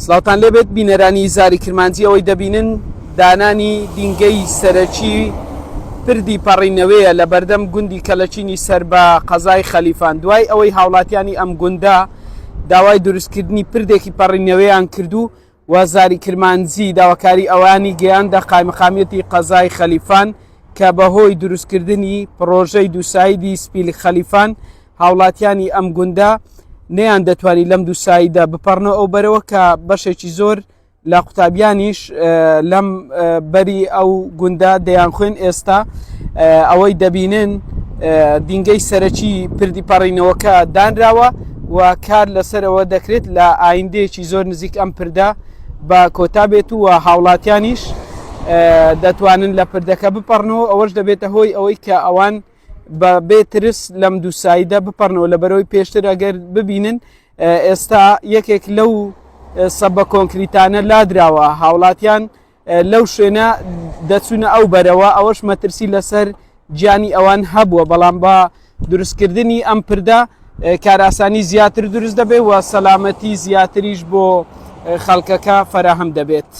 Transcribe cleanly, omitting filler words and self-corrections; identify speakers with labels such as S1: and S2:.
S1: سڵاوتان لێبێت بینەرانی زاری کرمانجی ئەوەی دەبینن دانانی دینگەی سەرەکی پردی پەڕینەوەیە لە بەردەم گوندی کەلەچینی سەر بە قەزای خەلیفان دوای ئەوەی هاوڵاتیانی ئەم گوندە داوای دروستکردنی پردێکی پەڕینەوەیان کردو و زاری کرمانجی داواکاری ئەوانی گەیاندە قایمقامیەتی قەزای خەلیفان کە بەهۆی دروستکردنی پڕۆژەی دووسایدی سپیل خەلیفان هاوڵاتیانی ئەم گوندە نەیان دەتوانی لەم دووسایدە بپەڕنەوە ئەو بەرەوە کە بەشێکی زۆر لە قوتابیانیش لەم بەری ئەو گوندە دەیانخوێن ئێستا ئەوەی دەبینن دینگەی سەرەکی پردی پەڕینەوەکە دانراوە و کار لەسەرەوە دەکرێت لە ئایندەیەکی زۆر نزیک ئەم پردە بە کۆتا بێت و هاوڵاتیانیش دەتوانن لە پردەکە بپەڕنەوە ئەوەش دەبێتە هۆی ئەوەی کە ئەوان بە بێ ترس لەم دووسایدە بپەڕنەوە لە بەرەوەی پێشتر ئەگەر ببینن ئێستا یەکێک لەو سەبە کۆنکریتانە لادراوە هاوڵاتیان لەو شوێنە دەچوونە ئەو بەرەوە ئەوەش مەترسی لەسەر گیانی ئەوان هەبووە بەڵام بە دروستکردنی ئەم پردە کارئاسانی زیاتر دروست دەبێت و سەلامەتی زیاتریش بۆ خەڵکەکە فەراهەم دەبێت.